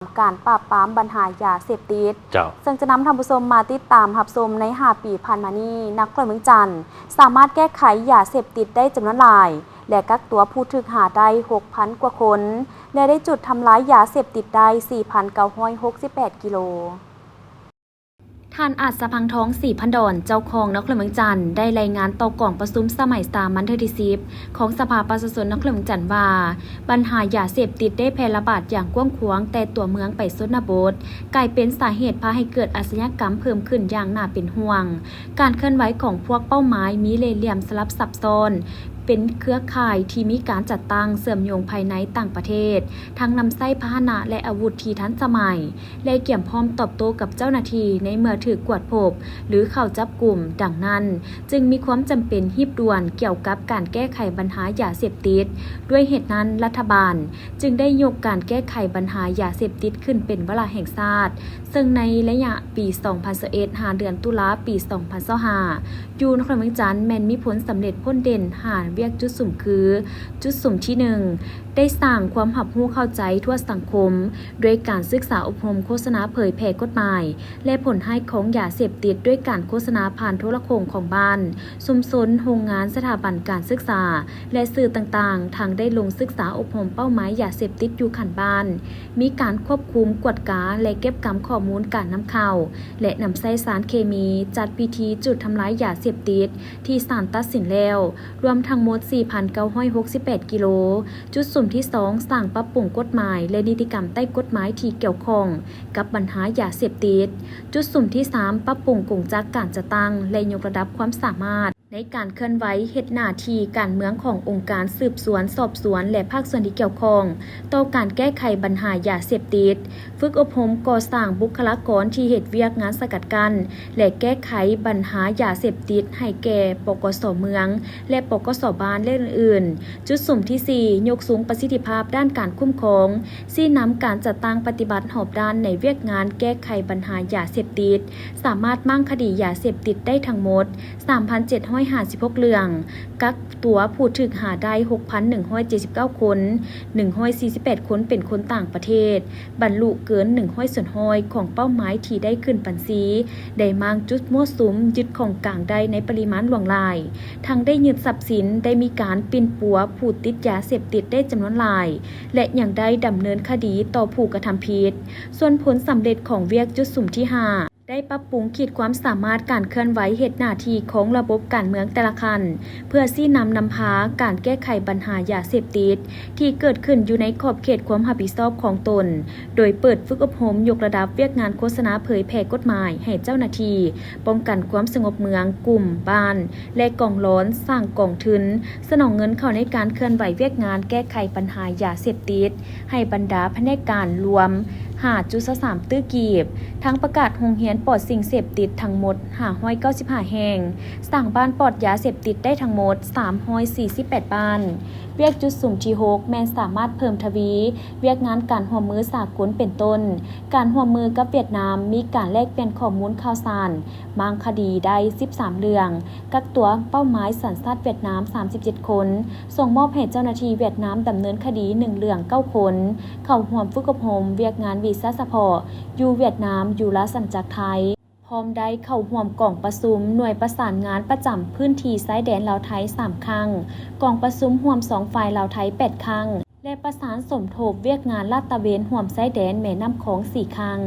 ການປາບປາມບັນຫາຢາເສບຕິດ. ເຈົ້າ. ເຊິ່ງຈະນຳທ່ານຜູ້ຊົມມາຕິດຕາມຮັບຊົມໃນຫ້າປີຜ່ານມານີ້, ນະຄອນຫຼວງວຽງຈັນສາມາດແກ້ໄຂຢາເສບຕິດໄດ້ຈຳນວນຫຼາຍ ແລະ ກັກຕົວຜູ້ຖືກຫາໄດ້ຫົກພັນກວ່າຄົນ ແລະ ໄດ້ຈຸດທຳລາຍຢາເສບຕິດໄດ້ສີ່ພັນເກົ້າຮ້ອຍຫົກສິບແປດກິໂລ. ທ່ານ ອາດສະພັງທອງ ສີພັນດອນ ເຈົ້າຄອງນະຄອນຫຼວງວຽງຈັນ ໄດ້ລາຍງານຕໍ່ກອງປະຊຸມສະໄໝສາມັນເທື່ອທີສິບ ຂອງສະພາປະຊາຊົນນະຄອນຫຼວງວຽງຈັນວ່າ, ບັນຫາຢາເສບຕິດໄດ້ແຜ່ລະບາດຢ່າງກວ້າງຂວາງແຕ່ຕົວເມືອງໄປຊົນນະບົດ, ກາຍເປັນສາເຫດພາໃຫ້ເກີດອາຊະຍາກຳເພີ່ມຂຶ້ນຢ່າງໜ້າເປັນຫ່ວງ. ການເຄື່ອນໄຫວຂອງພວກເປົ້າໝາຍມີເລ່ຫຼ່ຽມສະຫຼັບຊັບຊ້ອນ, ເປັນເຄືອຂ່າຍທີ່ມີການຈັດຕັ້ງເຊື່ອມໂຍງພາຍໃນຕ່າງປະເທດ, ທັງນຳໃຊ້ພາຫະນະ ແລະ ອາວຸດທີ່ທັນສະໄໝ ແລະ ກຽມພ້ອມຕອບໂຕ້ກັບເຈົ້າໜ້າທີ່ໃນເມື່ອຖືກກວດພົບ ຫຼື ເຂົ້າຈັບກຸມ. ດັ່ງນັ້ນ, ຈຶ່ງມີຄວາມຈຳເປັນຮີບດ່ວນກ່ຽວກັບການແກ້ໄຂບັນຫາຢາເສບຕິດ. ດ້ວຍເຫດນັ້ນ, ລັດຖະບານຈຶ່ງໄດ້ຍົກການແກ້ໄຂບັນຫາຢາເສບຕິດຂຶ້ນເປັນວາລະແຫ່ງຊາດ, ເຊິ່ງໃນໄລຍະປີສອງພັນຊາວເອັດ ຫາເດືອນຕຸລາປີສອງພັນຊາວຫ້າ ຢູ່ນະຄອນຫຼວງວຽງຈັນແມ່ນມີຜົນສຳເລັດພົ້ນເດັ່ນຫ້າວຽກຈຸດສຸມຄື, ຈຸດສຸມທີໜຶ່ງ ໄດ້ສ້າງຄວາມຮັບຮູ້ເຂົ້າໃຈທົ່ວສັງຄົມ ດ້ວຍການສຶກສາອົບຮົມໂຄສະນາເຜີຍແຜ່ກົດໝາຍ ແລະ ຜົນຮ້າຍຂອງຢາເສບຕິດ ດ້ວຍການໂຄສະນາຜ່ານໂທລະໂຄ່ງຂອງບ້ານ, ຊຸມຊົນ, ໂຮງງານ, ສະຖາບັນການສຶກສາ ແລະ ສື່ຕ່າງໆ, ທັງໄດ້ລົງສຶກສາອົບຮົມເປົ້າໝາຍຢາເສບຕິດຢູ່ຂັ້ນບ້ານ, ມີການຄວບຄຸມ, ກວດກາ ແລະ ເກັບກຳຂໍ້ມູນການນຳເຂົ້າ ແລະ ນຳໃຊ້ສານເຄມີ, ຈັດພິທີຈຸດທຳລາຍຢາເສບຕິດທີ່ສານຕັດສິນແລ້ວ, ລວມທັງໝົດສີ່ພັນເກົ້າຮ້ອຍຫົກສິບແປດກິໂລ. ຈຸດສຸມທີສອງ ສ້າງປັບປຸງກົດໝາຍ ແລະ ນິຕິກຳໃຕ້ກົດໝາຍທີ່ກ່ຽວຂ້ອງກັບບັນຫາຢາເສບຕິດ. ຈຸດສຸມທີສາມ ປັບປຸງກົງຈັກການຈັດຕັ້ງ ແລະ ຍົກລະດັບຄວາມສາມາດໃນການເຄື່ອນໄຫວເຮັດໜ້າທີ່ການເມືອງຂອງອົງການສືບສວນ, ສອບສວນ ແລະ ພາກສ່ວນທີ່ກ່ຽວຂ້ອງຕໍ່ການແກ້ໄຂບັນຫາຢາເສບຕິດ. ຝຶກອົບຮົມກໍ່ສ້າງບຸກຄະລາກອນທີ່ເຮັດວຽກງານສະກັດກັ້ນ ແລະ ແກ້ໄຂບັນຫາຢາເສບຕິດໃຫ້ແກ່ ປກສ ເມືອງ ແລະ ປກສ ບ້ານ ແລະ ອື່ນໆ. ຈຸດສຸມທີສີ່ ຍົກສູງປະສິດທິພາບດ້ານການຄຸ້ມຄອງ, ຊີ້ນຳການຈັດຕັ້ງປະຕິບັດຮອບດ້ານໃນວຽກງານແກ້ໄຂບັນຫາຢາເສບຕິດ, ສາມາດມ້າງຄະດີຢາເສບຕິດໄດ້ທັງໝົດສາມພັນເຈັດຮ້ອຍຫ້າສິບຫົກເລື່ອງ, ກັກ ຕົວຜູ້ຖືກຫາໄດ້ຫົກພັນໜຶ່ງຮ້ອຍເຈັດສິບເກົ້າຄົນ, ໜຶ່ງຮ້ອຍສີ່ສິບແປດຄົນເປັນຄົນຕ່າງປະເທດ, ບັນລຸເກີນໜຶ່ງຮ້ອຍສ່ວນຮ້ອຍຂອງເປົ້າໝາຍທີ່ໄດ້ຂຶ້ນບັນຊີ, ໄດ້ມ້າງຈຸດມົ້ວສຸມ, ຍຶດຂອງກາງໄດ້ໃນປະລິມານຫຼວງຫຼາຍ, ທັງໄດ້ຍຶດຊັບສິນ, ໄດ້ມີການປິ່ນປົວຜູ້ຕິດຢາເສບຕິດໄດ້ຈຳນວນຫຼາຍ ແລະ ຍັງໄດ້ດຳເນີນຄະດີຕໍ່ຜູ້ກະທຳຜິດ. ສ່ວນຜົນສຳເລັດຂອງວຽກຈຸດສຸມທີຫ້າ ໄດ້ປັບປຸງຂີດຄວາມສາມາດການເຄື່ອນໄຫວເຮັດໜ້າທີ່ຂອງລະບົບການເມືອງແຕ່ລະຂັ້ນ ເພື່ອຊີ້ນຳນຳພາການແກ້ໄຂບັນຫາຢາເສບຕິດທີ່ເກີດຂຶ້ນຢູ່ໃນຂອບເຂດຄວາມຮັບຜິດຊອບຂອງຕົນ, ໂດຍເປີດຝຶກອົບຮົມຍົກລະດັບວຽກງານໂຄສະນາເຜີຍແຜ່ກົດໝາຍໃຫ້ເຈົ້າໜ້າທີ່ປ້ອງກັນຄວາມສະຫງົບເມືອງ, ກຸ່ມ, ບ້ານ ແລະ ກອງລອນ, ສ້າງກອງທຶນ, ສະໜອງເງິນເຂົ້າໃນການເຄື່ອນໄຫວວຽກງານແກ້ໄຂບັນຫາຢາເສບຕິດ ໃຫ້ບັນດາພະແນກການລວມຫ້າຈຸດສາມຕື້ກີບ, ທັງປະກາດໂຮງຮຽນປອດສິ່ງເສບຕິດທັງໝົດຫ້າຮ້ອຍເກົ້າສິບຫ້າແຫ່ງ, ສ້າງບ້ານປອດຢາເສບຕິດໄດ້ທັງໝົດສາມຮ້ອຍສີ່ສິບແປດບ້ານ. ວຽກຈຸດສຸມທີຫົກ ແມ່ນສາມາດເພີ່ມທະວີວຽກງານການຮ່ວມມືສາກົນເປັນຕົ້ນ ການຮ່ວມມືກັບຫວຽດນາມ, ມີການແລກປ່ຽນຂໍ້ມູນຂ່າວສານ, ມ້າງຄະດີໄດ້ສິບສາມເລື່ອງ, ກັກຕົວເປົ້າໝາຍສັນຊາດຫວຽດນາມສາມສິບເຈັດຄົນ, ສົ່ງມອບໃຫ້ເຈົ້າໜ້າທີ່ຫວຽດນາມດຳເນີນຄະດີໜຶ່ງເລື່ອງເກົ້າຄົນ, ເຂົ້າຮ່ວມຝຶກອົບຮົມວຽກງານວີຊາສະເພາະຢູ່ຫວຽດນາມ, ຢູ່ລາຊະອານາຈັກໄທ, ພ້ອມໄດ້ເຂົ້າຮ່ວມກອງປະຊຸມໜ່ວຍປະສານງານປະຈຳພື້ນທີ່ຊາຍແດນລາວໄທສາມຄັ້ງ, ກອງປະຊຸມຮ່ວມສອງຝ່າຍລາວໄທແປດຄັ້ງ ແລະ ປະສານສົມທົບວຽກງານລາດຕະເວນຮ່ວມຊາຍແດນແມ່ນ້ຳຂອງສີ່ຄັ້ງ.